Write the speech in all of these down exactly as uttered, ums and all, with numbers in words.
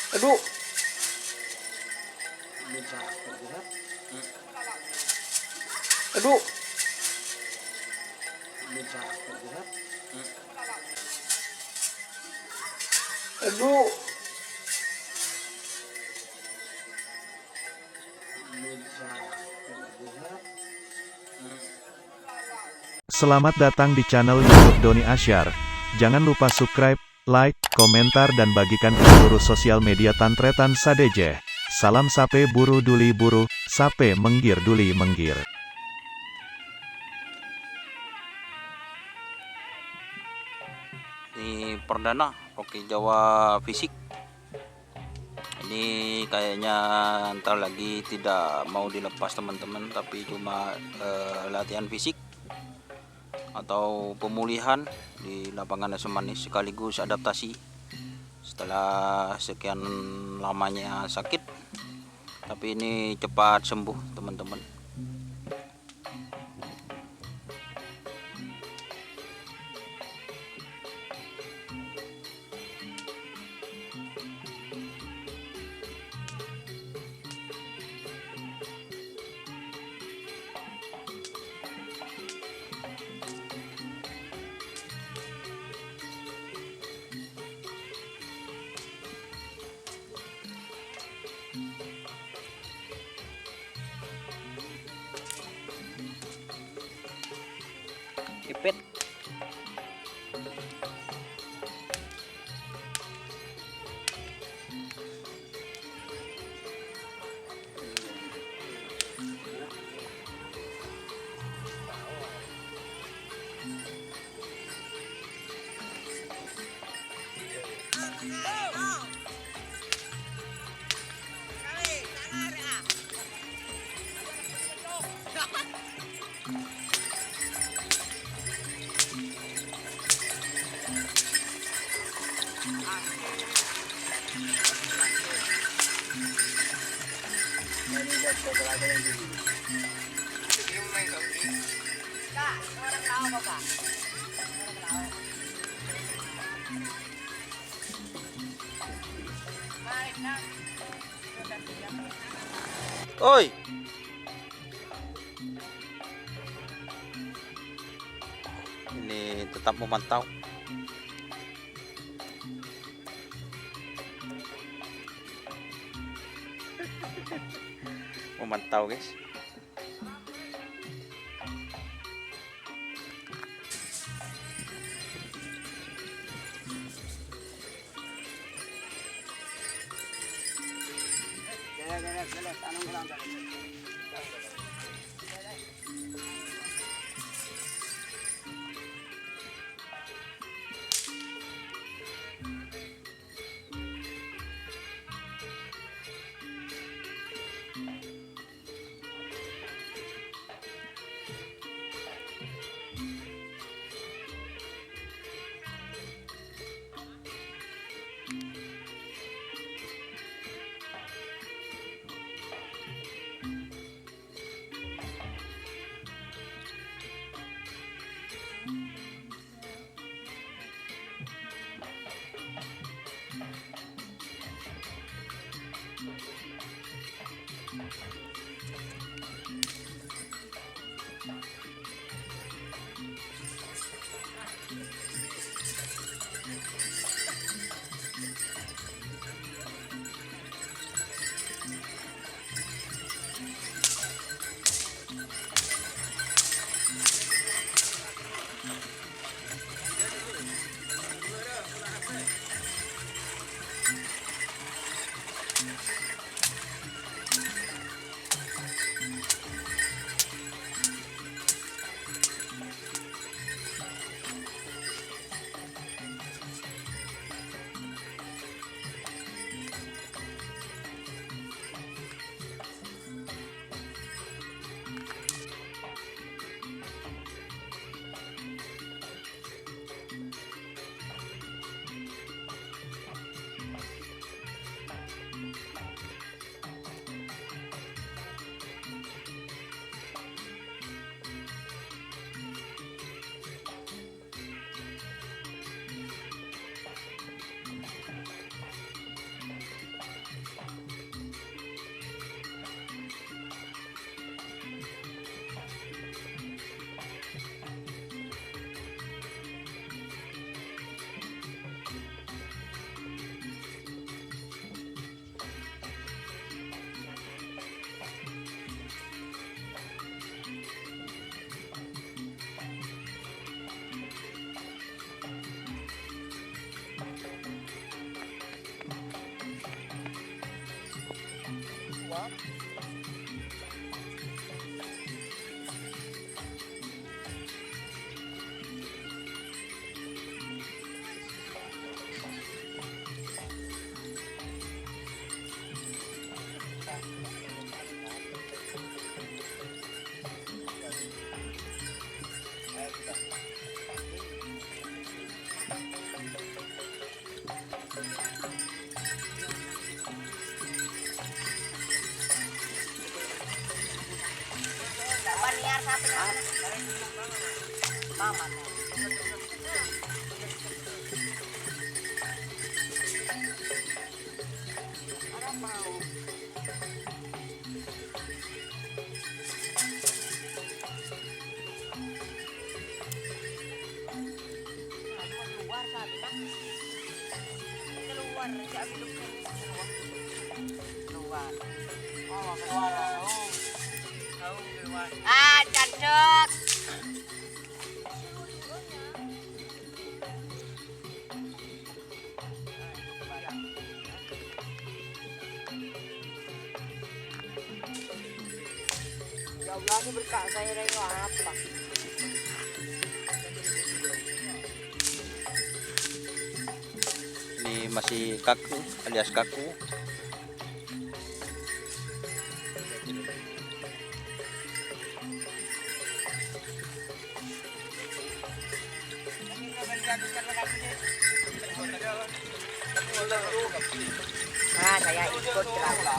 Adu. Adu. Adu. Selamat datang di channel YouTube Doni Asyar. Jangan lupa subscribe, like, komentar, dan bagikan ke seluruh sosial media tan-tarètan sadhâjâ. Salam sapè buru duli buru, sapè mèngghir duli mèngghir. Ini perdana, Rocky Jawa Fisik. Ini kayaknya ntar lagi tidak mau dilepas, teman-teman, tapi cuma, eh, latihan fisik atau pemulihan di lapangan Asem Manis sekaligus adaptasi setelah sekian lamanya sakit. Tapi ini cepat sembuh, teman-teman. Ipit. Oi. Ini tetap memantau. Memantau, guys. Ah, cacok. Ya Allah, ini berkat saya dari apa? Ini masih kaku, alias kaku. Nah, saya ikut celaka.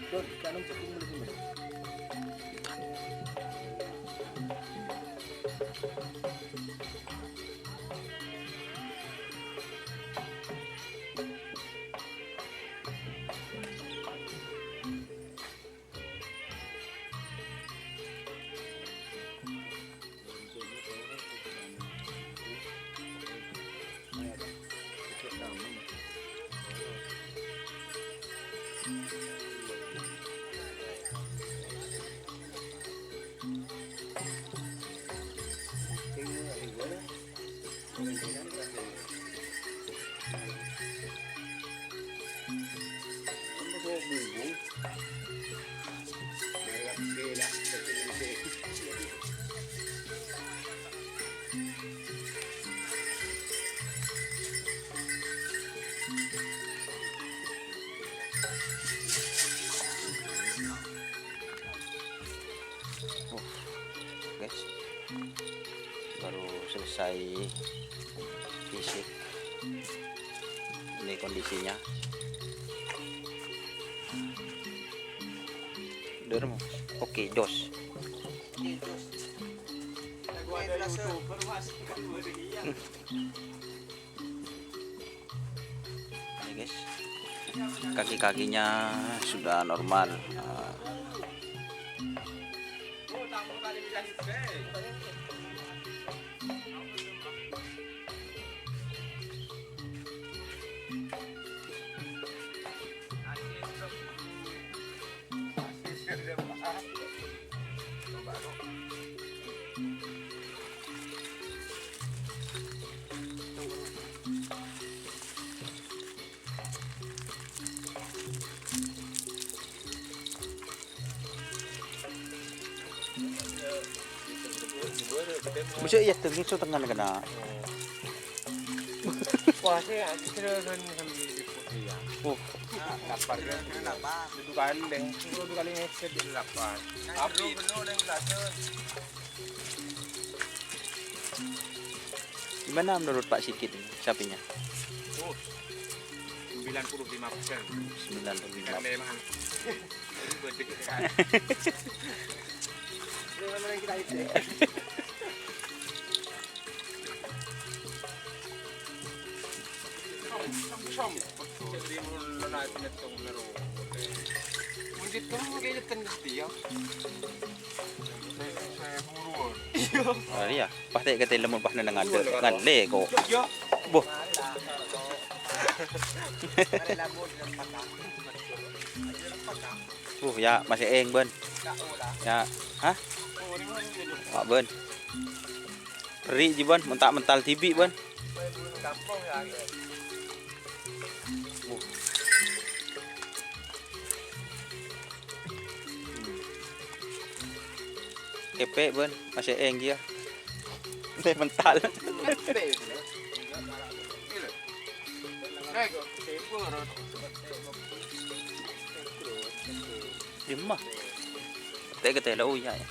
Don, kan, Oh, guys, baru selesai fisik. Ini kondisinya. Oke, dos. Oke, dos. Aku ada YouTuber, Mas. Ini, guys, kaki-kakinya sudah normal. Nah. Bisa ya, tengah itu tengah kena. Wah, saya kira kan sambil dipuji ya. Oh. Lapar. Dudu kalè. Dudu kalè ngèsèt. Lapar. Tapi gimana menurut Pak Sigit ini sapinya? Oh, sembilan puluh lima persen. Sembilan puluh lima. Karena emang gede kan. Ah, iyâ, pas ta' katèlem mon pas neng ande', ngallè ko'. Boh. Boh, yâ, masè'èng, bân. Yâ. Hah? Wah, bân. Ri' jiyâ, bân, mental-mental dhibi', bân. Kèpè', bân, masè'èng jiyâ. Tè mental. Dimma? Tè katèlem, oh, iyâ, yâ.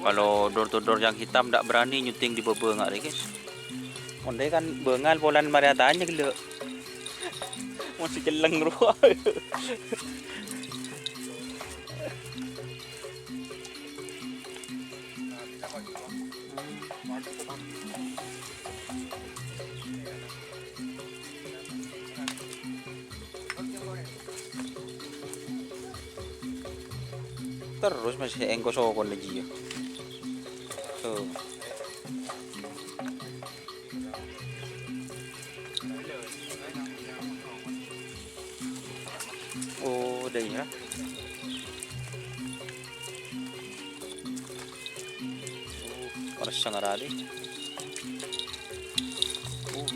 Kalau door to door yang hitam ndak berani nyuting di bâbâ nga' rè, guys. Mon rè kan bângal polana marè atanya ghellâ'. Mon sè cellèng rowa. Terros masè'èng ko' sokona jiyâ. Tuh. Oh, dâ' iyâ. Oh, arassa ngaradi. Oh.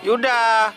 Yuda.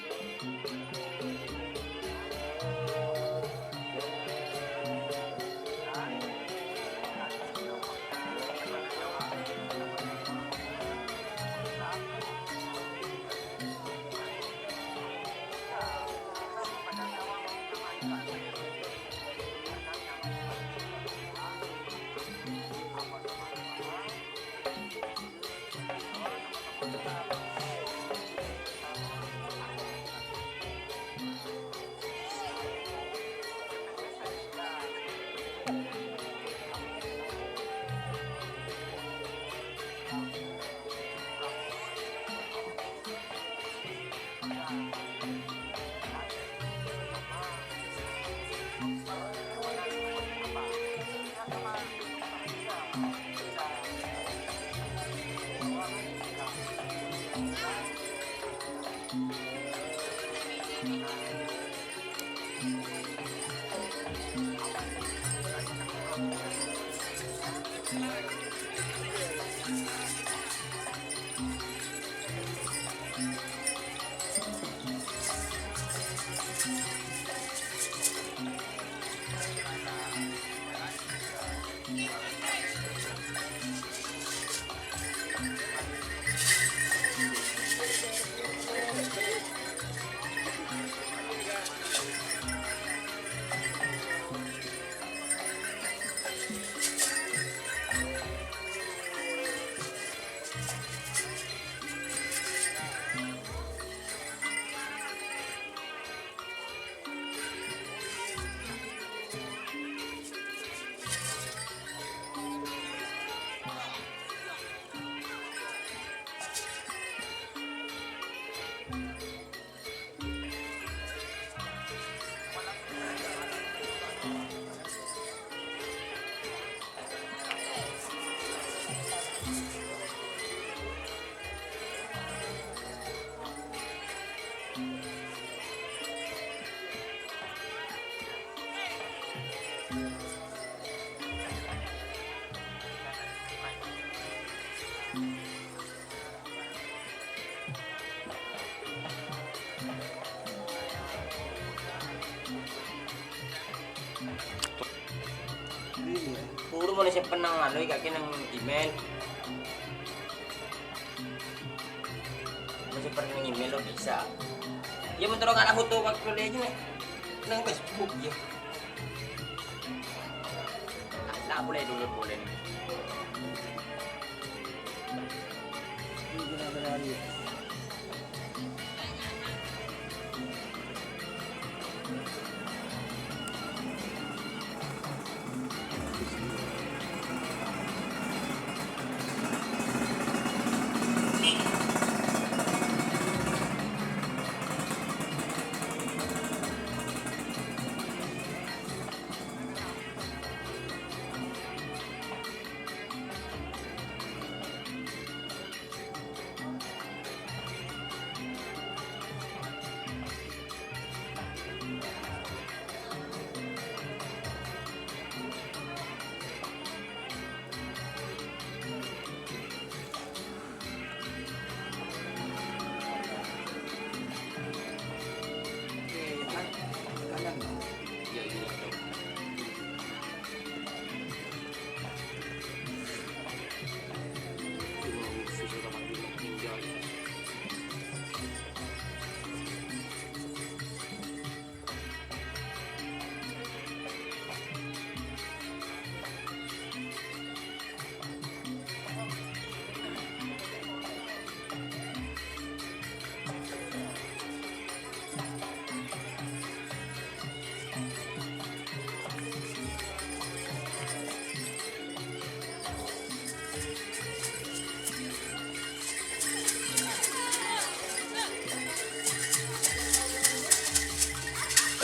Puru mulai sè pennang anu, kakè nang email. Masih pernah email lo bisa. Ya, bentar, nggak ada foto waktu dia aja, nih. Nang Facebook, ya. Nah, boleh dulu, boleh.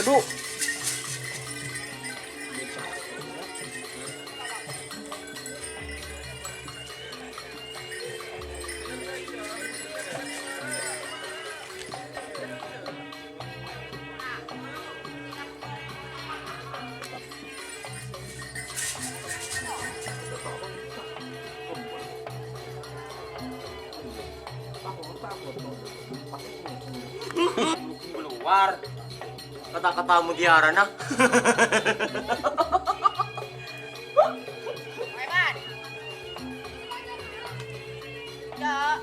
Aduh. Keluar. Kata-kata mutiara, nah. Preman. Cok.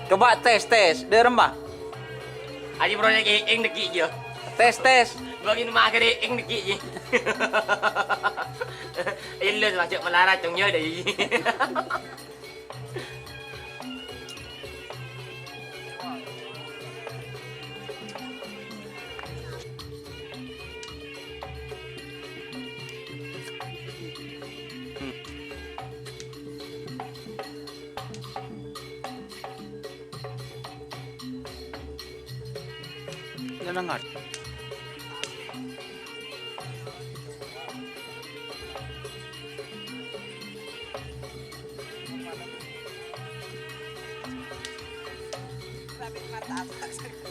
Coba tes, tes. Dâremma? Aji bro lagi ing deki jo. Tes, tes. Bagi nama akhir ing deki ji. Ilus masuk melarat cong yo deh. Nenengan. Tapi mantap.